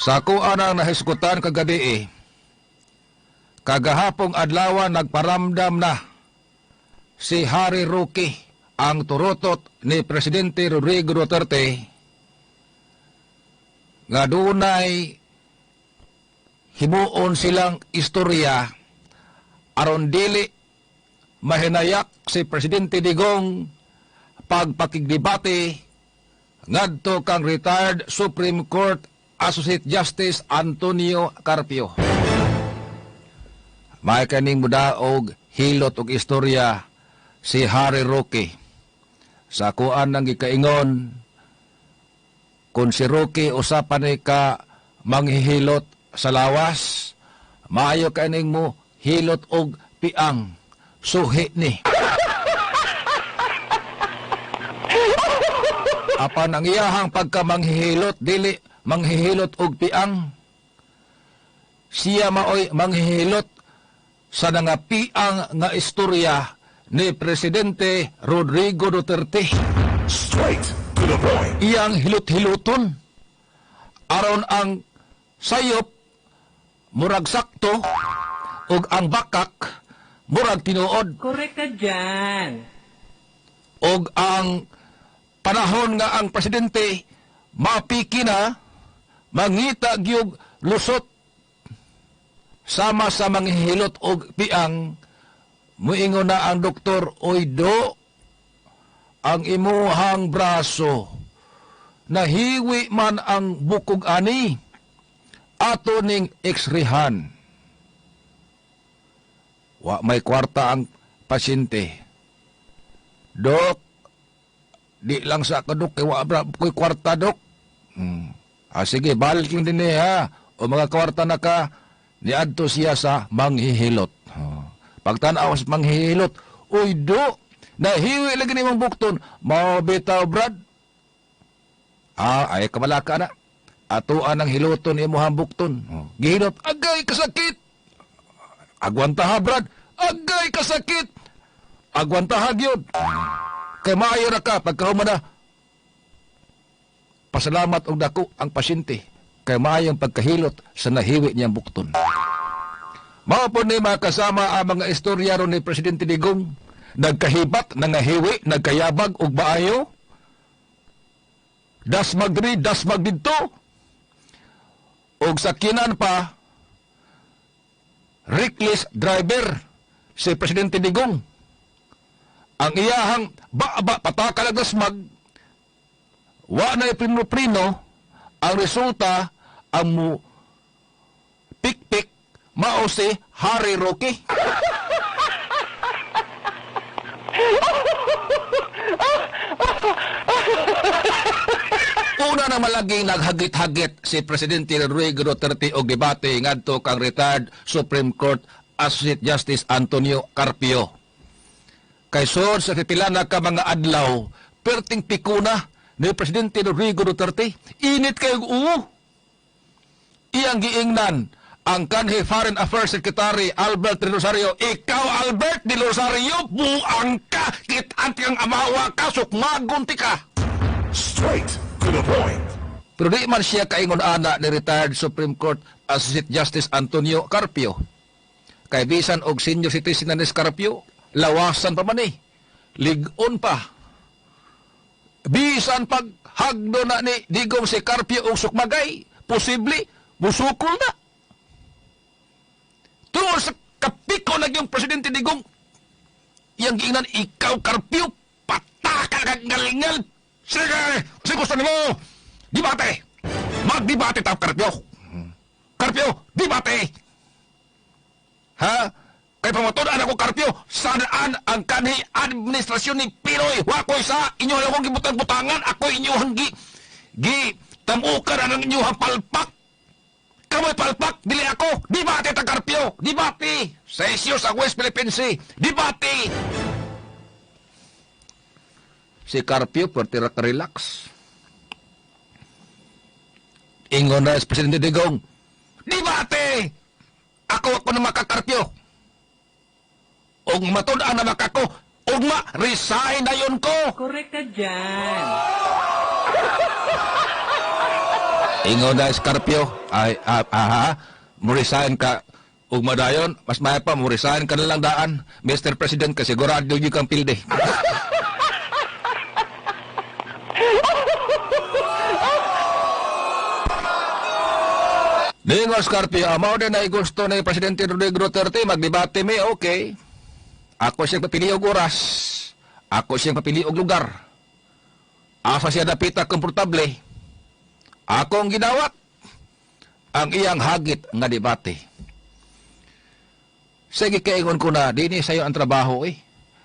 Sa akoa nang nahisgutan kagabi eh, kagahapong adlaw nagparamdam na si Harry Roque, ang turutot ni Presidente Rodrigo Duterte, nga dunay himuon silang istorya aron dili mahinayak si Presidente Digong pagpakigdebate ngadto kang retired Supreme Court Associate Justice Antonio Carpio. May kaning mudaog hilot og istorya si Harry Roque. Sa kuan ng gikaingon, kung si Roque usapan ni ka manghihilot sa lawas, maayo kaning mo hilot og piang, suhi ni. Apan ang iyahang pagkamanghihilot, dili manghihilot og piang. Siya maoy manghihilot sa nangapiang nga istorya ni Presidente Rodrigo Duterte. Straight to the point. Iyang hilot-hiluton aron ang sayop murag sakto ug ang bakak murag tinuod. Correct ka dyan. Og ang panahon nga ang presidente mapiki na, mangita gyud lusot sama sa manghihilot og piang, muingon na ang doktor, "Oy do, ang imuhang braso nahiwi man ang bukog ani, ato ning x-rayhan." Wa may kwarta ang pasyente. "Dok, di lang sa kadok, kay wa bra ko'y kwarta, dok." "Ah, sige, balik lang din eh, ha. O mga kwarta na ka." Niadto siya sa manghihilot. Oh. Pagtanaw sa manghihilot, "Uy, do, nahiwi lagi ni mong bukton." "Mao bitaw, brad." "Ah, ay kamalaka na. Atoan ang hiloton imuhang bukton." Oh. Gihilot, "Agay kasakit." "Agwanta ha, brad." "Agay kasakit." "Agwanta ha gyud. Kay maayo ra ka pagkahuman na." Pasalamat og dako ang pasyente kay maayong pagkahilot sa nahiwi niyang bukton. Mao po ni makasama ang mga istorya ron ni Presidente Digong. Nagkahibat, nangahiwi, nagkayabag og maayo. Dasmag diri, dasmag didto. Og sa kinan pa, reckless driver si Presidente Digong. Ang iyahang ba-ba patakal ang dasmag, wa na iprino-prino, ang resulta, ang mu pikpik mao si Harry Roque. Una na malaging naghagit-hagit si Presidente Rodrigo Duterte og debate ngadto kang retired Supreme Court Associate Justice Antonio Carpio. Kay sud sa pipila na ka mga adlaw, perting pikuna ni Presidente Rodrigo Duterte, init kay uwo. Iyang giingnan ang kanhi Foreign Affairs Secretary Albert Del Rosario, "Ikaw Albert Del Rosario, buang ka, kit-an kang amawa ka, sukmagon ti ka." Straight to the point. Pero di man siya kaingon ana ni retired Supreme Court Associate Justice Antonio Carpio. Kay bisan og senior citizen na ni Carpio, lawasan pa man eh. Lig-on pa. Bisan pag hagdo na ni Digong si Carpio og sukmagay, posible, musukol na. Tungod sa kapiko na yung Presidente Digong, iyang giingnan, "Ikaw Carpio, pataka kag ngalingal. Sige, sige gusto nimo, debate. Magdebate ta, Carpio. Carpio, debate. Ha? Kay pamatud-an ako, Carpio, sanaan ang kanhi administrasyon ni Pinoy. Wakoy sa inyo akong gibutang-butangan, ako inyo gi tamukan ang inyo palpak. Kamoy palpak, dili ako. Debate ta, Carpio, debate. Sa isyu sa West Philippine Sea, debate." Si Carpio, pwerte ra ka-relax. Ingon na si Presidente Digong, "Debate! Ako ako na makakarpyo. Og matud-an na makako, ugma, resign na yun ko." Correct ka dyan. Ingon na Scorpio, ay, aha, mo-resign ka ug madayon, mas maya pa, mo-resign ka na lang daan, Mr. President, kasi sigurado yun kang pilde. Ningo Scorpio, mao din ay gusto ni Presidente Rodrigo Duterte, magdebate mi, okay. Ako siyang papili og oras. Ako siyang papili og lugar. Asa siya dapita komportable. Akong gidawat ang iyang hagit nga debate. Sige, kaingon ko na, dini sa'yo ang trabaho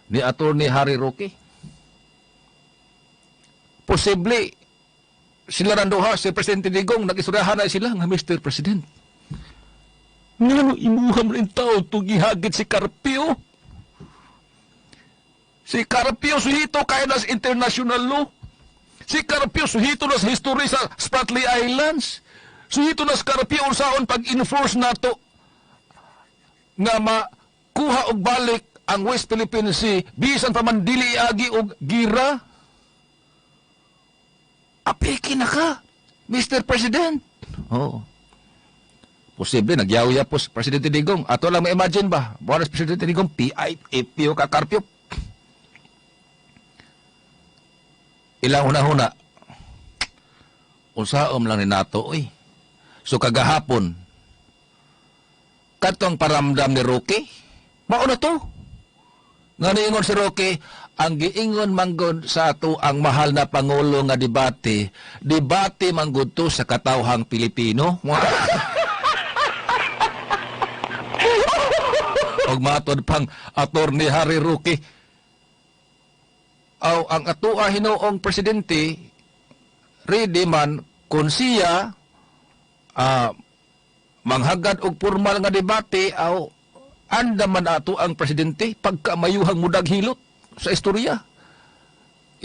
ni Attorney Harry Roque. Posible, sila randuha, si Presidente Digong, nag-istoryahan na sila nga, Mr. President. Ngano imuha mo rin tao itong gihagit si Carpio? Si Carpio suhito kaya nas international law. Si Carpio suhito nas history sa Spratly Islands. Suhito nas Carpio unsaon pag-enforce nato nga makuha og balik ang West Philippine Sea bisan pa man dili agi og gira. Apiki na ka, Mr. President. Oh. Posible nagyawya po si Presidente Digong. Ato lang ma-imagine ba? Buwan Presidente Digong, P.I.A.P.O. ka Carpio. Ilang huna-huna. Unsaom lang ni nato, oy. So kagahapon, katong paramdam ni Roque, mao na to. Nga niingon si Roque, ang giingon manggod sa ato ang mahal na Pangulo nga debate, debate manggod to sa katawhang Pilipino. Og matod pang Attorney Harry Roque, aw ang atoa hinuong presidente ready man kun siya manghagad og formal nga debate, aw anda man ato ang presidente pagkamayuhang mudag hilot sa istorya.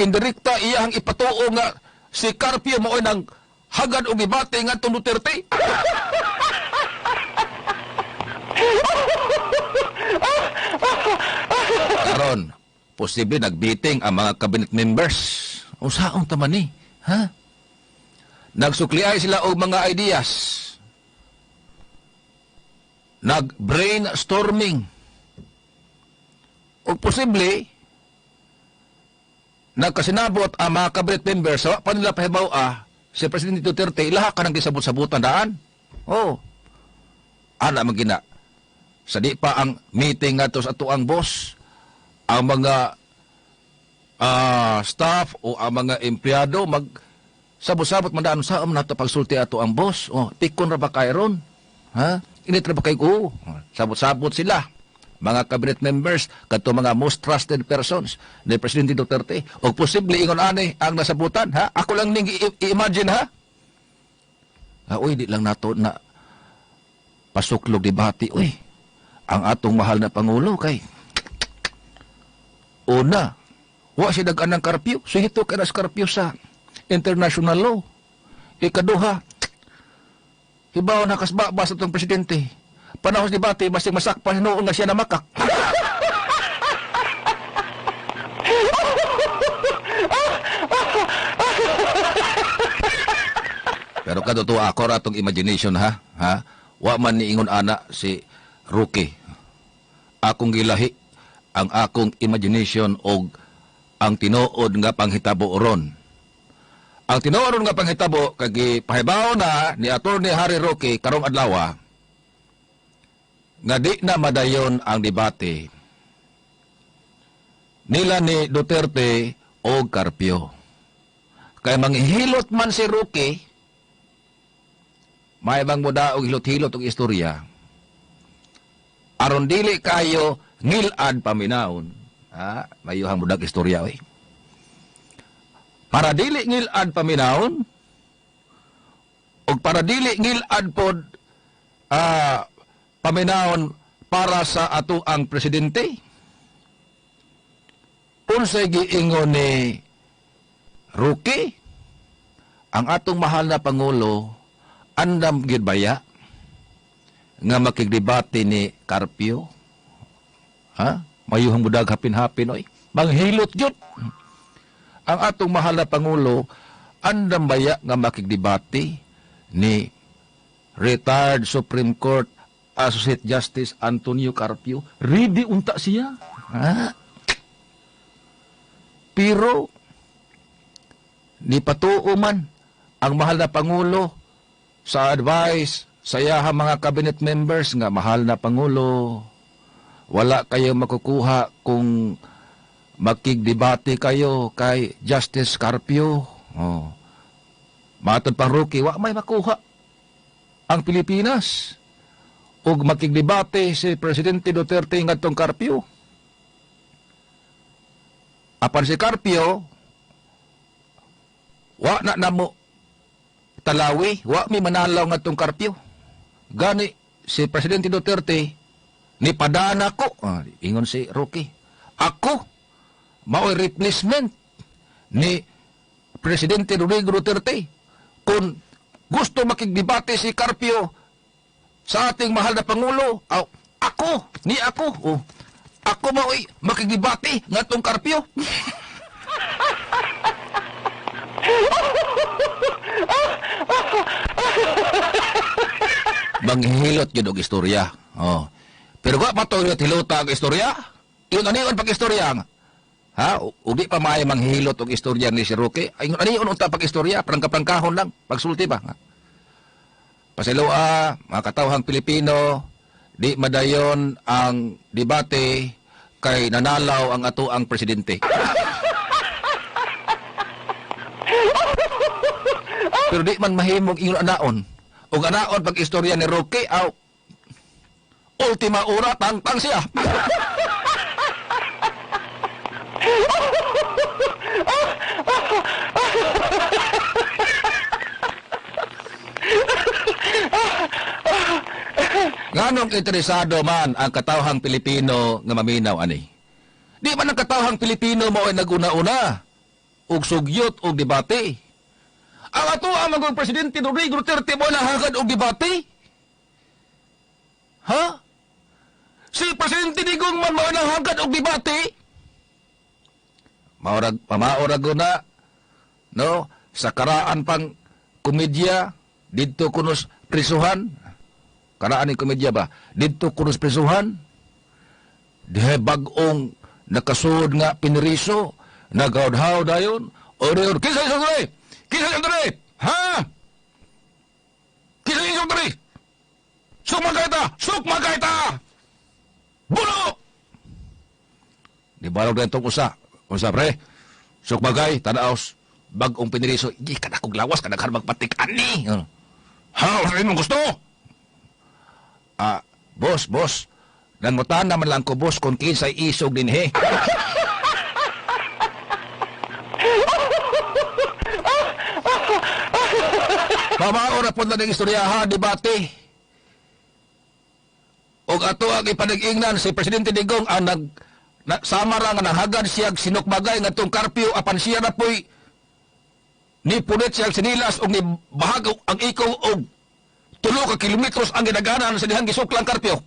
Indirekta iyang ipatuo nga si Carpio mao'y nang hagad og debate ngadtong Duterte. Karon, posible nagbiting ang mga cabinet members. Unsaon ta man ni? Ha? Nagsukliay sila og mga ideas. Nag-brainstorming. O posible, nagkasinabot ang mga cabinet members sa pa nila pahibaw si Presidente Duterte, ilaha ka ng gisabot-sabutan daan. Oh. Ana man gina. Sa di pa ang meeting ngadto sa atuang boss, ang mga staff o ang mga empleyado mag sabot-sabot man daan sa nato pagsulti ato ang boss. Oh, pikon ra ba kay ron? Ha? Init ra ba kay ko? Sabot-sabot sila. Mga cabinet members, kadto mga most trusted persons ni Presidente Duterte. O posible ingon ani ang nasabutan, ha? Ako lang ning i-imagine, ha? Uy, di lang nato na pasuklog debate, uy. Ang atong mahal na Pangulo kay una, wa siya dag-an ng Carpio. Suhito kay nas Carpio sa international law. Ikaduha, hibaw na kasba sa itong presidente. Panahon sa debate, basig masakpan noon nga siya namakak. Pero kadto ako ra atong imagination, ha? Ha? Wa man niingon ana si Roque. Akong gilahi ang akong imagination og ang tinuod nga panghitabo ron. Ang tinuod nga panghitabo kay gipahibaw na ni Attorney Harry Roque karong adlaw nga di na madayon ang debate nila ni Duterte o Carpio. Kay manghilot man si Roque, may bang muda og hilot-hilot og istorya. Aron dili kayo ngilad paminawon. Ha, mayuhang mudag istorya oy. Para dili ngilad paminawon og para dili ngilad pod paminawon para sa ato ang presidente. Unsay giingon ni Roque, ang atong mahal na pangulo andam gyud baya nga makigdebate ni Carpio? Ha? Mayuhang budag hapin-hapin oy. Manghilot gyud. Ang atong mahal na pangulo andam baya nga makigdebate ni retired Supreme Court Associate Justice Antonio Carpio. Ready unta siya. Ha? Pero ni patuo man ang mahal na Pangulo sa advice sa iyahang mga cabinet members nga, "Mahal na Pangulo, wala kayo makukuha kung makigdebate kayo kay Justice Carpio." Oh. Matod pang Roque, wa may makuha ang Pilipinas ug makigdebate si Presidente Duterte ngadtong Carpio. Apan si Carpio, wa na namo talawi, wa mi manalaw ngadtong Carpio. Gani si Presidente Duterte ni padana ko, ah, ingon si Roque. "Ako mao'y replacement ni Presidente Rodrigo Duterte. Kung gusto makigdebate si Carpio sa ating mahal na Pangulo, aw, ako, ni ako, oh, ako mao'y makigdebate ngadtong Carpio." Manghihilot gyud og istorya. Oh. Pero wa pa to hilota ang istorya. Ingon anion pag istorya. Ha? Ug di pa maayo manghihilot og istorya ni si Roque. Ingon anion unta pag istorya, prangka-prangkahon lang, pagsulti ba. Ha? Pasiloa, mga katawhang Pilipino, di madayon ang debate kay nanalaw ang ato ang presidente. Pero di man mahimong ingon anaon. Ug anaon pag istorya ni Roque, aw, ultima ora tangtang siya. Nganong interesado man ang katawhang Pilipino nga maminaw ani? Di man ang katawhang Pilipino mao ay naguna-una og sugyot og debate. Ang ato ang magong Presidente Rodrigo Duterte mo nahagad og debate? Ha? Si Presidente Digong man mao nahagad og debate? Maurag pamaorag na, no, sa karaan pang komedya didto kunos prisuhan. Karaan ni komedya ba? Didto kunos prisuhan. Dihay bag-ong nakasuod nga piniriso, nagawdhaw dayon. Ore, kinsa isog diri? Kinsa isog diri? Ha? Kinsa isog diri? Sukma ta! Sukma ta! Bulo! Di balog na itong usa. Usa, pre. Sukmagay, tanaos. Bag-ong piniriso. Hindi ka na kong lawas, ka nagharmag patik ani. Ha? Usa mong gusto? Ah, boss, boss. Nangutan naman lang ko, boss, kung kinsay isog din, he. Pamaora po na ng istorya, ha, debate. Og ato ang ipanag-ingnan si Presidente Digong ang nag na, sama ra nga nahagad siyag sinukbagay ngadtong Carpio apan siya na po'y ni punit siyag sinilas og ni bahag ang ikaw og 3 ka kilometros ang ginaganan sa dihang gisuklang Carpio.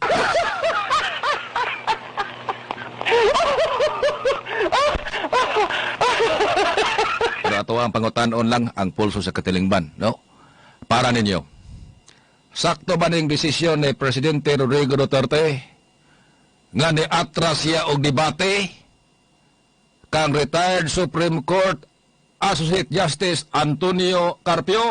Pero ato ang pangutan-on lang ang pulso sa katilingban, no? Para ninyo. Sakto ba ning desisyon ni Presidente Rodrigo Duterte nga ni atras siya og debate kang retired Supreme Court Associate Justice Antonio Carpio?